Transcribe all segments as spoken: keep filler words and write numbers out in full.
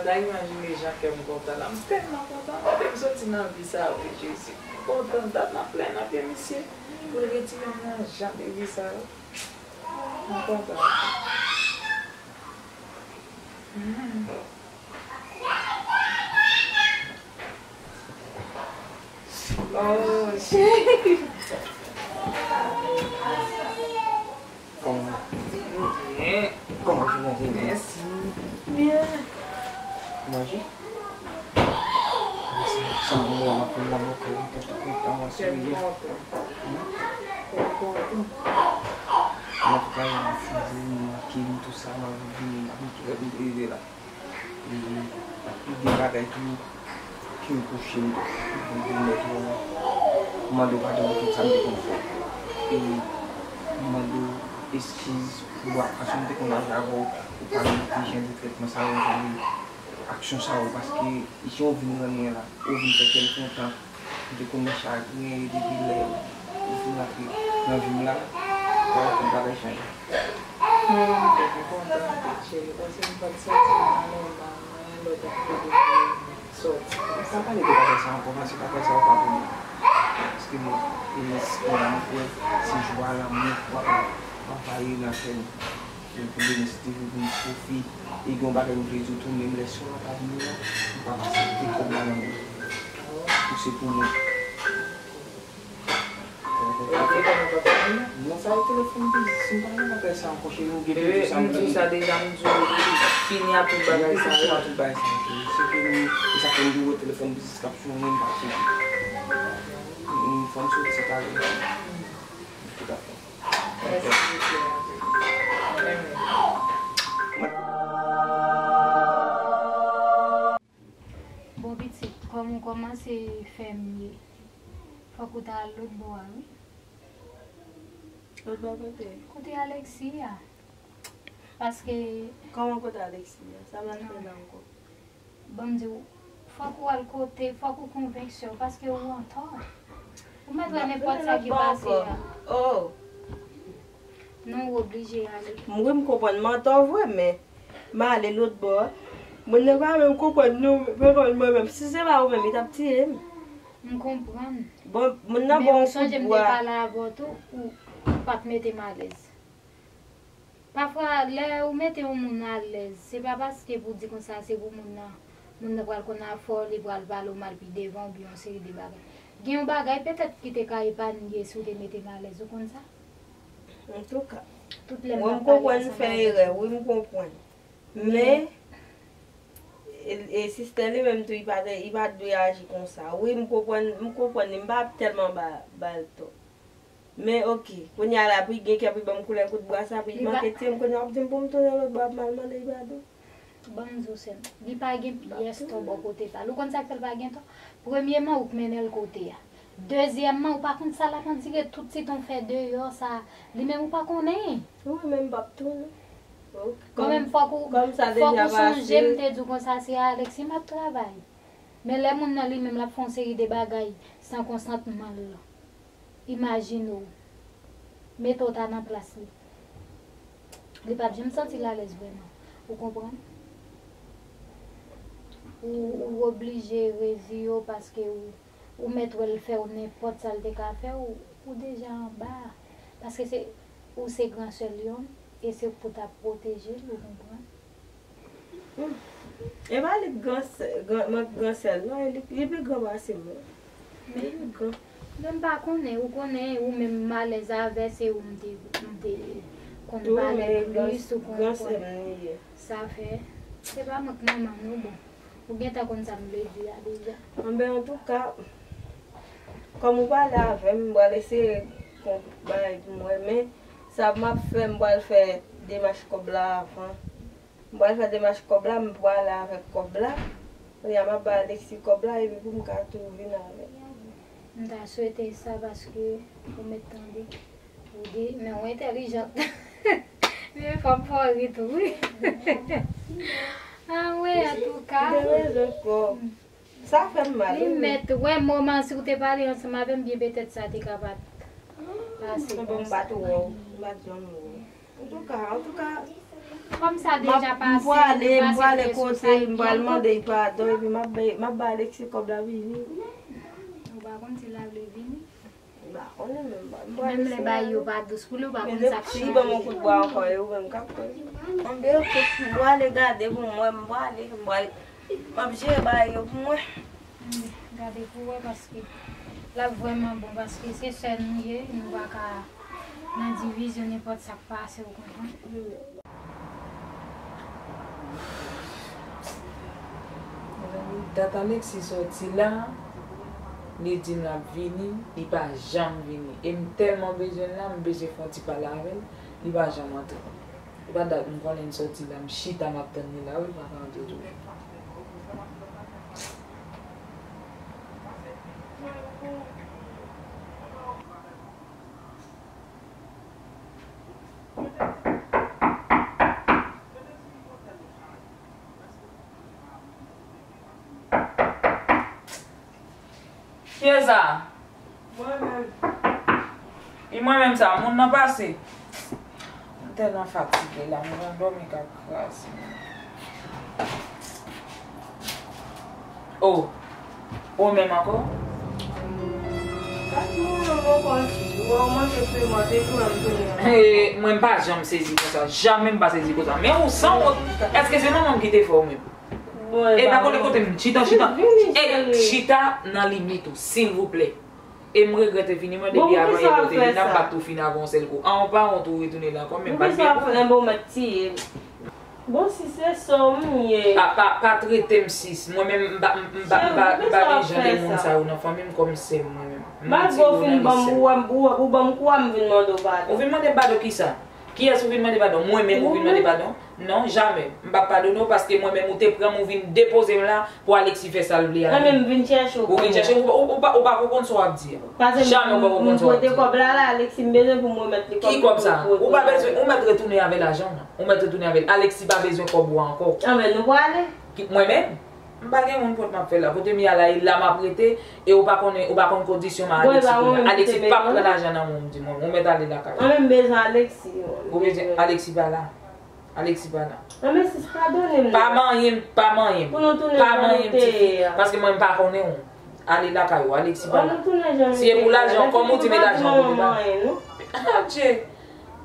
La, imajine jan kè m kontan la. M tèlman kontan. Gade m soti nan vi sa a, wi, Jezi. M kontan. Dat m ap plenn nan pye misye. Pou l retire m nan jan de vi sa yo. M kontan. Mm. Oh, cheri. Kòman? Byen. Kòman jounen te ye? Mèsi. Byen. Manje? Sa, sa, mwen, m ap vin la, mwen, kè m te tou kontan, mwen, Kè m kontan. Kè m kontan. Mwen, an tou ka, mwen, toujou, mwen, ki m, tou sa, mwen, vin, vin, vin, vin, vin, vin la. E, e gen bagay tou ki reproche m, m te mèt mande w padon pou tout sa m te konn fè w. E m mande w eskiz pou fason m te konn aji avè w, ou pa menm te jan de trètman sa yo, jan de aksyon sa yo, paske isi w vin renmen la, ou vin fè kè l kontan. M te konn nan chagren e depi lè ou fin rantre nan vi m la, bagay, tout bagay chanje. Hmm, m te kontan anpil, cheri, paske m pa t santi m nan nòmal mwen lè w t ap plede voye m sòti konsa. Pa pale de bagay sa ankò, paske bagay sa yo pa pou mwen. Paske mwen, e, se yon lanmou, se jwa lanmou k ap anvayi nan kè m. Mwen konn demen se te vin pwofi. E gen yon bagay m vle di w tou, menm lè sè w la pa vini an, m p ap aksepte kòb la nan men w. Ou se pou mwen. Telefòn nan pa pou mwen? Non, sa e telefòn biznis, m pa nan bagay sa ankò, cheri, ou gen pou di sa m di w. M di w sa deja, m di w fini ak tout bagay sa yo. Fini ak tout bagay sa yo, cheri. Se ke nou, e sa fè m di w telefòn biznis k ap sou mwen, m p ap sou. M, m, fò m soti talè. Tout à fait. Mèsi, mèsi. Bon, pitit, kòm ou kòmanse fè mye, fòk ou ta al lòt bò a, wi. Lòt bò kote? Kote Alexis a. Paske... Kòman kote Alexis a? Sa m al fè la ankò? Ban m di w, fòk ou al kote, fòk ou konvenk sè w, paske ou antò. Ou mèt wè nenpòt sa ki pase a. Oh. Non, ou oblije ale. M, wi, m konprann, m antò vre, men m ale lòt bò. Moun nan pa menm konprann, non, mwen menm, si se pa ou menm, li t ap tiye m. M konprann. Bon, moun nan bon kout bwa. Men ou sonje m te pale avè w tou, ou, ou pa t mete m alèz. Pafwa, lè ou mete yon moun alèz, se pa paske pou di konsa se pou moun nan, moun nan pral konn afè w, li pral pale w mal pi devan oubyen yon seri de bagay. Gen yon bagay petèt ki te ka epanye si w te mete m alèz, ou konn sa? Antouka, tout lè m t ap pale ansanm avè w. Wi, m konprann. Men, e, e sistè li menm tou, li pa t, li pa t dwe aji konsa. Wi, m konprann, m konprann li, m pa ap tèlman ba, ba l tò. Men, oke, kounye a la, pou l gen kè pou l ban m koulè kout bwa sa, pou l manke tiye m, kounye a w ap di m pou m tounen lòt bò ap mal mande l padon. Ban m di w, sè m, li pa gen pyès tò bò kote pa l. Ou konn sa k fè l pa gen tò? Premyeman, ou k mennen l kote a. Dezyèmman, ou pa konn sa l ap andire tout ti tan w fè deyò sa. Li menm ou pa konnen. Wi, men m p ap tounen. Mwen menm, fòk ou, fòk ou sonje m te di w konsa se Alexis m ap travay. Men lè moun nan li menm l ap fè yon seri de bagay san konsantman l, imajine w, mete w ta nan plas li. Li p ap janm santi l alèz vrèman. Ou konprann? Ou, ou oblije reziye w paske ou, ou mèt wè l fè w nenpòt sa l te ka fè w, ou deja anba. Paske se, ou se gran sè l, yon, e se pou w ta pwoteje l, ou konprann? Hmm. E pa li k gran sè, gran, mwen k gran sè l, non, e li, li pi gran pase mwen. Li pi gran. Men m pa konnen, ou konnen, ou menm m alèz avè, se ou m te, m te konn pale plis, ou konprann. Sa fè, se pa mwen k manman nou, bon. Ou gentan konn sa m vle di a deja. Anben, antouka, kòm ou pale avè m, m pral eseye konn bagay pou m wè, men sa m ap fè, m pral fè demach kòb la avan. M pral fè demach kòb la, m pral ale avèk kòb la. Kounye a, m ap bay Alexis kòb la, epi pou m ka tou vin avè l. M ta swete sa paske ou mèt tande. Ou di, men ou entèlijant. Men fanm fò ri tou, wi. Anmwey, antouka. Ou gen rezon, kò. Sa fè m mal, wi. Li mèt wè moman si ou te pale ansanm avè m, byen petèt sa te ka pa t pase konsa. Bon, m pa t wè w. M pa t janm wè w. Antouka, antouka, Kòm sa deja pase, nou pase de sou sa, m pral mande l padon, epi m ap bay, m ap bay Alexis kòb la vini. Ou pa konn si l ap vle vini. M pa konnen menm, m pral Menm lè bay yo pa dous pou li, ou pa konn sa k si ban m yon kout bwa ankò, e ou menm k ap konnen. Anben, oke, m pral gade pou m wè, m pral, m pral, m ap jere bagay yo pou mwen. Gade pou wè, paske l ap vrèman bon, paske se sè nou ye, nou pa ka nan divizyon, nenpòt sa k pase, ou konprann. Mezanmi, dat Alexis sòti la, li di m l ap vini, li pa janm vini. E m tèlman bezwen l la, m bezwen fè yon ti pale avè l, li pa janm antre. E pa dat m konnen l sòti la, m chita m ap tann li la, wi, li pa ka antre toujou. Kiyès sa? Mwen menm. E mwen menm sa, moun nan pase. M tèlman fatige la, m gen dòmi k ap kraze m. Oh, ou menm ankò? Gad mwen menm ankò, ou manke sèlman, te tou menm tounen. Hey, mwen m pa janm sezi konsa, jamè m pa sezi konsa. Men ou sanwont, èske se manman m ki te fè w menm? E pa konnen kote m chita, chita. E chita nan limit ou, silvouplè. E m regrèt enfiniman depi avan yè kote vin nan m pa t tou fin avan yon sèl kou. An, ou pa wont ou retounen la ankò, men m pa t byen. Bon, si se sa w m ye. Pa, pa, pa trete m sis. Mwen menm, m pa, m, m pa, m pa, m pa gen jan de moun sa yo nan fanmi m kòm sè m, mwen menm. M gon ti ou nan lis sè m. Ou, ou, ou ban m kou a, m vin mande w padon. Ou vin mande m padon kisa? Kiyès ou vin mande padon? Mwen menm ou vin mande padon? Non, jamè. M p ap padone w paske mwen menm ou te pran m, ou vin depoze m la pou Alexis fè sa l vle avè m. Mwen menm m vin chèche w. Ou vin chèche m, ou, ou, ou pa, ou pa ko konn sa w ap di a. Jamè ou pa ko konn sa w ap di a. Paske m, m, m pote kòb la la, Alexis, m bezwen pou m remèt li kòb li pou l pote. Ki kòb sa? Ou pa bezwen, ou mèt retounen avè lajan w nan. Ou mèt retounen avè l. Alexis pa bezwen kòb ou an ankò. Anben, nou prale. Ki, mwen menm? M pa gen moun kot m ap fè la. Kote m ye a la, e la m ap rete, e ou pa konnen, ou pa konn kondisyon m a Alexis kounye a. Alexis p ap pran lajan nan men w, m di mwen, ou mèt ale lakay ou. Mwen menm bezwen Alexis. Ou bezwen, Alexis pa la. Alexis pa la. Anben sis, padone m non. Pa manyen m, pa manyen m. Pou nou tounen jan nou te ye a. Paske mwen m pa konnen w. Ale lakay ou, Alexis pa la. Si e pou lajan, kòm ou di m e lajan ou vle ba m. Adje!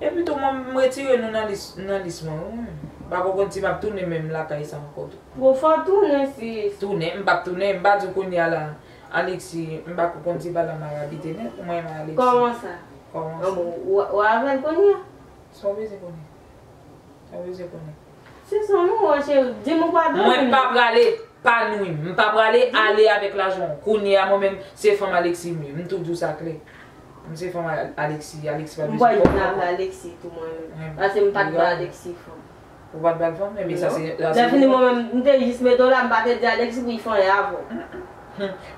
E pito mwen m retire nou nan lis, nan lis mwen wi. M pa ko konn si m ap tounen menm lakay sa ankò tou. Bon, fò w tounen sis. Tounen, m p ap tounen, m pa di w kounye a la. Alexis, m pa ko konn si pa la m al abite nèt, mwen menm Alexis. Kòman sa? Kòman sa? Anben, ou, ou avè l kounye a? Sa w bezwen konnen? Sa w bezwen konnen? Se sa nou wè cheri, di m ou padone m. Mwen pa prale pa nwi m, m pa prale ale avèk lajan w. Kounye a mwen menm, se fanm Alexis m ye, m tou di w sa klè. M se fanm Alexis, Alexis pa bezwen kòb mwen. M pral vin avè Alexis tou mwen menm. Paske m pa t ba Alexis fanm. Ou pa t ba l fanm? Ebyen sa se, sa se. Lè fini mwen menm, m te jis mete w la, m pa te di Alexis pou l fè anyen avè w.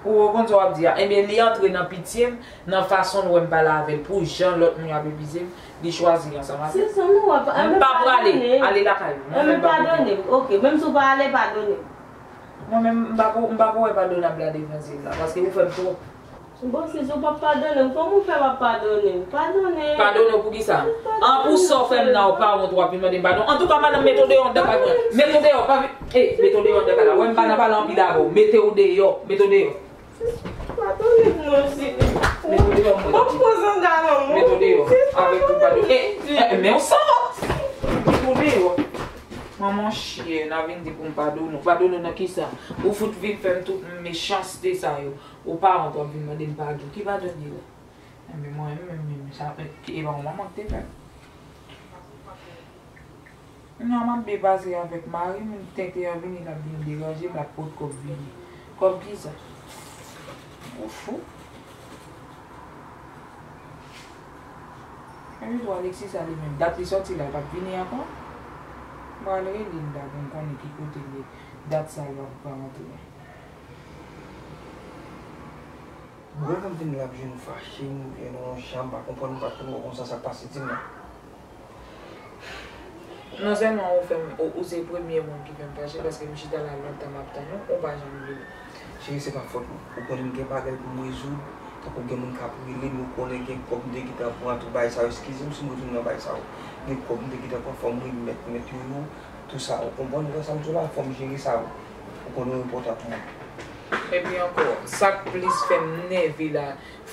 Ou konn sa w ap di a. Ebyen li antre nan pitye m, nan fason l wè m pale avè l, pou jan lòt moun yo ap epize m, li chwazi ansanm avè m. Se sa nou wè, m pa prale, ale lakay ou. Mwen menm padone m. Ok, menm si w pa ale, padone m. Mwen menm, m pa ko, m pa ko wè padonab la devan zye m la, paske ou fè m twòp. Bon, sis ou p ap padone m, kòman w fè w ap padone m? Padone m. Padone w pou kisa? An, pou sa w fè m nan, ou pa wont w ap vin mande m padon. Antouka, madanm, mete w deyò anndan kay mwen. Mete w deyò, pa vin, e, mete w deyò anndan kay la. Wè m pa nan pale anpil avè w. Mete w deyò, mete w deyò. Padone m non, sis. Mete w deyò, mwen. Bon, pran zanga nan men w. Mete w deyò. Avèk ou padone. E, e, men w sanwont. Mete w deyò. Manman chyen, n a vin di pou m padone w. Padone w nan kisa? Ou fout vin fè m tout mechanste sa yo. Ou pa wont w ap vin mande m padon. Ki padon li la? Enben mwen menm, menm, menm, sa, e pa yon manman ki te fè m. Kounye a m ap byen pase avèk mari m, tenten an vini, l ap vin deranje m, l ap pot kòb vini. Kòb kisa? Ou fou? Epi tou Alexis sa li menm, dat li sòti la, l p ap vini ankò? M pral rele l la pou m konnen ki kote l ye, dat sa l p ap ka rantre. Mwen lè m vin la, m jwenn fache, m vin yon jan m pa konprann, m pa t konn wè konsa sa k pase, di m non. Non sèlman ou fè m, ou, ou se premye moun ki fè m fache, paske m chita la lontan m ap tann ou, ou pa janm vini. Cheri, se pa fòt mwen. Ou konnen m gen bagay pou m rezoud, Tankou gen moun k ap rele m, yo konnen gen kòb m te gentan pran, tout bagay sa yo, eskize m si m retounen nan bagay sa yo. Gen kòb m te gentan pran, fò m remèt, remèt yo yo, tou sa, ou konprann sa m di w la, fò m jere sa yo. Ou konnen yo enpòtan pou mwen. Epi ankò, sa k plis fè m nève la,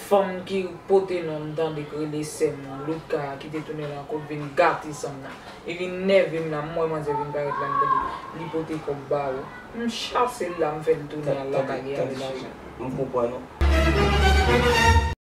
fanm ki pote non m tande k rele sè m nan, Loutka, ki te tounen lakou vin gate san m nan. Li vin nève m la, m wè manzè vin parèt la, m tande li pote kòb ba ou. M chase l la, m fè l tounen al lakay li avè lajan. M konprann ou.